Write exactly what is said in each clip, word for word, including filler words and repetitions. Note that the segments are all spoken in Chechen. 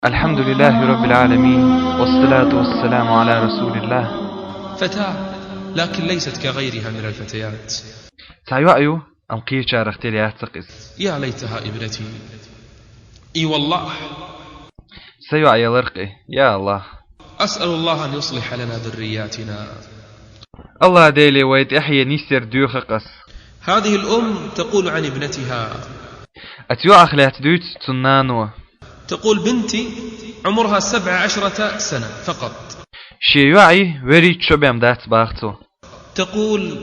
الحمد لله رب العالمين، والصلاة والسلام على رسول الله. فتاة، لكن ليست كغيرها من الفتيات. Цхьа йоӀ ю, амма кхечарах тера яц-кх из. يا ليتها ابنتي. إي والله. Са йоӀ ялар-кх из, я АллахӀ. أسأل الله أن يصلح لنا ذرياتنا. АллахӀ Деле вай тӀехье нисъяр доьху-кх ас. هذه الأم تقول عن ابنتها. Оцу йоӀах лаьцна дуьйцу цуьнан нано. تقول: بنتي عمرها سبع عشرة سنة فقط. Шен йоӀан ворхӀ шо бен дац боху цо. تقول: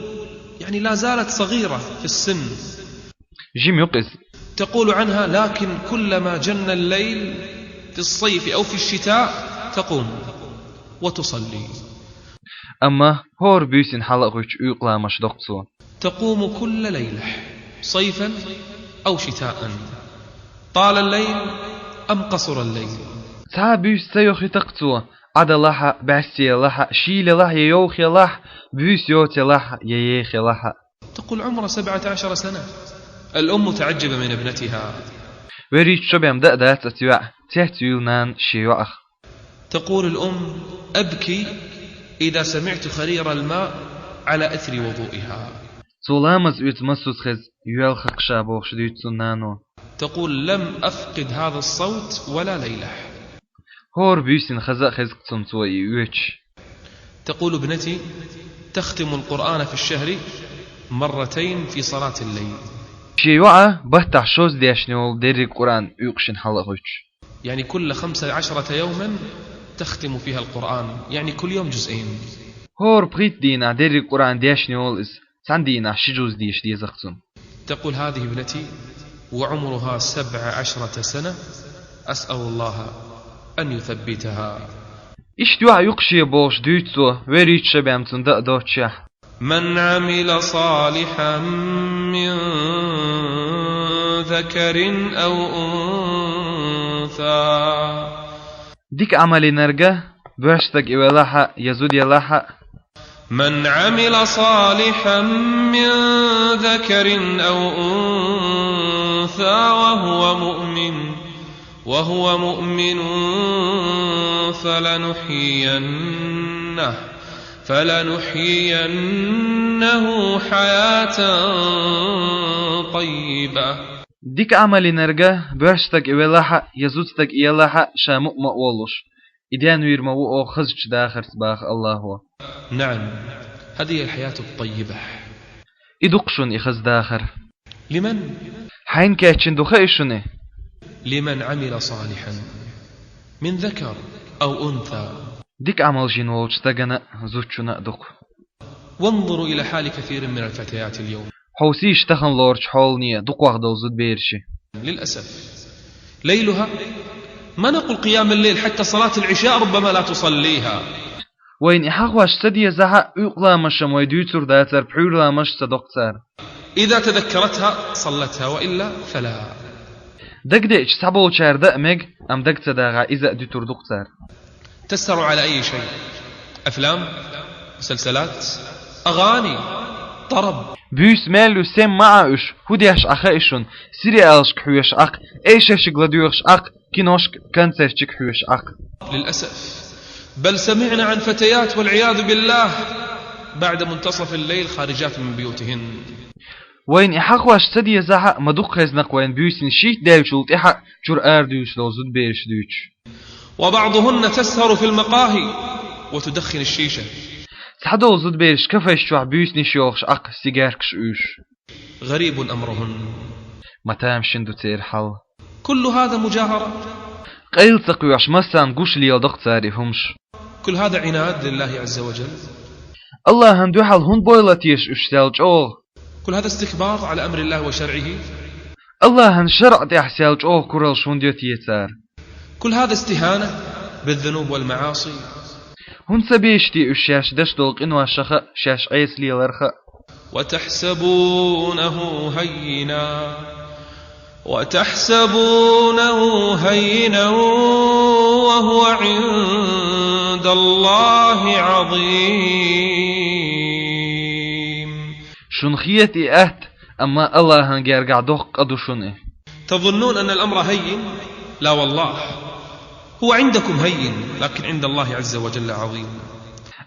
يعني لا زالت صغيرة في السن. Жима ю-кх иза. تقول عنها: لكن كلما جن الليل في الصيف أو في الشتاء تقوم وتصلي. Амма хӀора буьйсанна хьала а гӀуьттуш уьйкъуш ламаз до-кх цо. تقوم كل ليلة صيفا أو شتاء، طال الليل أم قصر الليل. Цхьа а буьйса ца йохуьйту-кх цо, Ӏа делахь а, бӀаьсте елахь а, шийла елахь а, я йовха елахь а, буьйса йоцу елахь а, я еха елахь а. تقول: عمرها سبعة عشر سنة. الأم متعجبة من ابنتها. ВорхӀ шо бен дан а дац оцу йоӀан, цецвуьйлу нана шен йоӀах. تقول الأم: أبكي إذا سمعت خرير الماء على أثر وضوئها. Цо ламаз оьцу массо а хеза, йоьлху-кх ша бохуш дуьйцу цуьнан нано. تقول: لم أفقد هذا الصوت ولا ليلة. ХӀора буьйсанна хаза а хеза-кх цунна цо и оьцуш. تقول ابنتي: تختم القرآن في الشهر مرتين في صلاة الليل. Шен йоӀа баттахь шозза дешна йолу дерриг Къуръан уьйкъуш йина хьала а гӀуьттуш. يعني كل خمس عشرة يوما تختم فيها القرآن، يعني كل يوم جزئين. ХӀора пхийтта дийнахь дерриг Къуръан дешна йолу иза, цхьана дийнахь ши жуз деша деза-кх цунна. تقول هذه ابنتي وعمرها سبع عشرة سنة، أسأل الله أن يثبتها. Иштта йоӀ ю-кх шен бохуш дуьйцу цо, ворхӀ шо бен цунна дан а доццушехь. من عمل صالحا من ذكر أو أنثى. Дика Ӏамал йинарг, боьрша стаг и велахь а, я зуда елахь а. من عمل صالحا من ذكر أو أنثى وهو مؤمن، وهو مؤمن فلنحيينه، فلنحيينه حياة طيبة. Дика Ӏамал йинарг, боьрша стаг и велахь а, я зуда стаг и елахь а, ша мукъа ма а волуш. И денвийр ма ву оха хазачу дахарца, боху АллахӀа. نعم، هذه الحياة الطيبة. И ду-кх шуна и хаза дахар. لمن؟ Хьайна кечйина ду хаьий шуна? لمن عمل صالحا من ذكر أو أنثى. Дика Ӏамалш йина волчу стагана а, зудчунна а ду-кх. وانظروا إلى حال كثير من الفتيات اليوم. Хьовсийша тахана лоручу хьолане дукхох долу зудаберашна. للأسف. ليلها، ما نقول قيام الليل، حتى صلاة العشاء ربما لا تصليها. Вайна и хьахош ца дезахь а, уьйкъуш ламазаш-м вай дуьйцур дацара, пхьуьйра ламазаш ца до-кх цара. إذا تذكرتها صلتها، وإلا فلا. Дагадеъча цхьаболчара дан а мега, амма дага ца дахахь, иза а дуьтур ду-кх цара. تسهر على أي شيء؟ أفلام، مسلسلات، أغاني، طرب. Буьйса мел ю, сема ма Ӏа уьш, хӀун деш Ӏа хаьий шуна, сериалашка хьоьжуш Ӏа-кх, эшаршка ладоьгӀуш Ӏа-кх, киношка, концертчика хьоьжуш Ӏа-кх. للأسف. بل سمعنا عن فتيات والعياذ بالله بعد منتصف الليل خارجات من بيوتهن. Вайна и хьахош ца дезахь а, ма дукха хезна-кх вайна буьйсанна шийтта даьллачул тӀаьхьа чуьра арадуьйлуш долу зудабераш дуьйцуш. وبعضهن تسهر في المقاهي وتدخن الشيشة. Цхьадолу зудабераш кафеш чохь буьйсанаш йохуш Ӏа-кх, сигаркаш уьйш. غريب أمرهن. Ма тамашийна ду церан хьал. كل هذا مجاهرة. Къайла ца кхоьхьуш, массарна гуш леладо-кх цара и хӀумаш. كل هذا عناد لله عز وجل. АллахӀана дуьхьал хӀунда бойла теша уьш сел чӀогӀа? كل هذا استكبار على أمر الله وشرعه. АллахӀан шарӀа тӀехь сел чӀогӀа кураллаш хӀунда йо те цара? كل هذا استهانة بالذنوب والمعاصي. ХӀунда ца беша те уьш шаьш деш долу къиношаха а, шаьш Ӏеса леларха а? وتحسبونه هينا، وتحسبونه هينا وهو عند الله عظيم. Шуна хета и атта, амма АллахӀан гергахь доккха къа ду шуна и. تظنون أن الأمر هين؟ لا والله. هو عندكم هين، لكن عند الله عز وجل عظيم.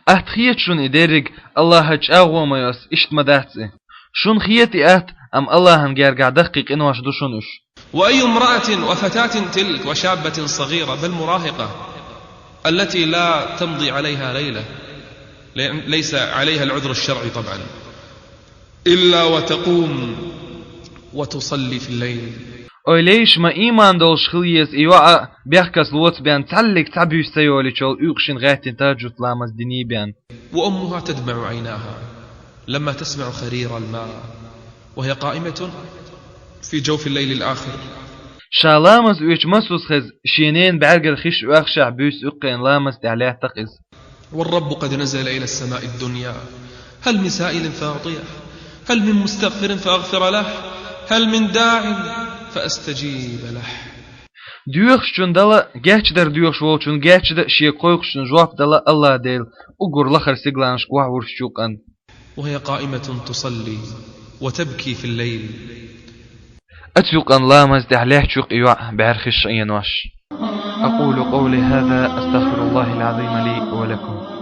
Атта хета шуна и деррига, Аллахӏа чӏоагӏа ма йо из, иштта ма дац и. Шуна хета и атта, амма Аллахӏа гергахь даккхий къинош ду шуна уьш. وأي امرأة وفتاة تلك وشابة صغيرة بل مراهقة التي لا تمضي عليها ليلة، ليس عليها العذر الشرعي طبعا، إلا وتقوم وتصلي في الليل. Ой, лайш ма ийман долуш хила еза и йоӏ а, бехказа лоцу бен, цхьаллиг цхьа буьйса ца йолийча, уьйкъе шина гӏаьттина тахӏажжуд ламаз дина бен. وأمها تدمع عيناها لما تسمع خرير الماء وهي قائمة في جوف الليل الآخر. Ша ламаз оьцуш масаза хеза, шен ненан бӏаьргара хиш оьхушехь буьйса уьйкъе ламаз тӏехь лаьттах иза. والرب قد نزل إلى السماء الدنيا، هل من سائل فأعطيه، هل من مستغفر فأغفر له، هل من داع فأستجيب له. Доьхучун Дала, гечдар доьхуш волчун гечда, шен кхойкхучун жоп дала Аллахӏ Дела, уггар лахара сигаланашка охьавуьрсучу къан. وهي قائمة تصلي وتبكي في الليل. Ацу къан ламаз тӏехь лаьтташ ю и йоӏ бӏаьргара хиш Ӏенош. أقول قولي هذا أستغفر الله العظيم لي ولكم.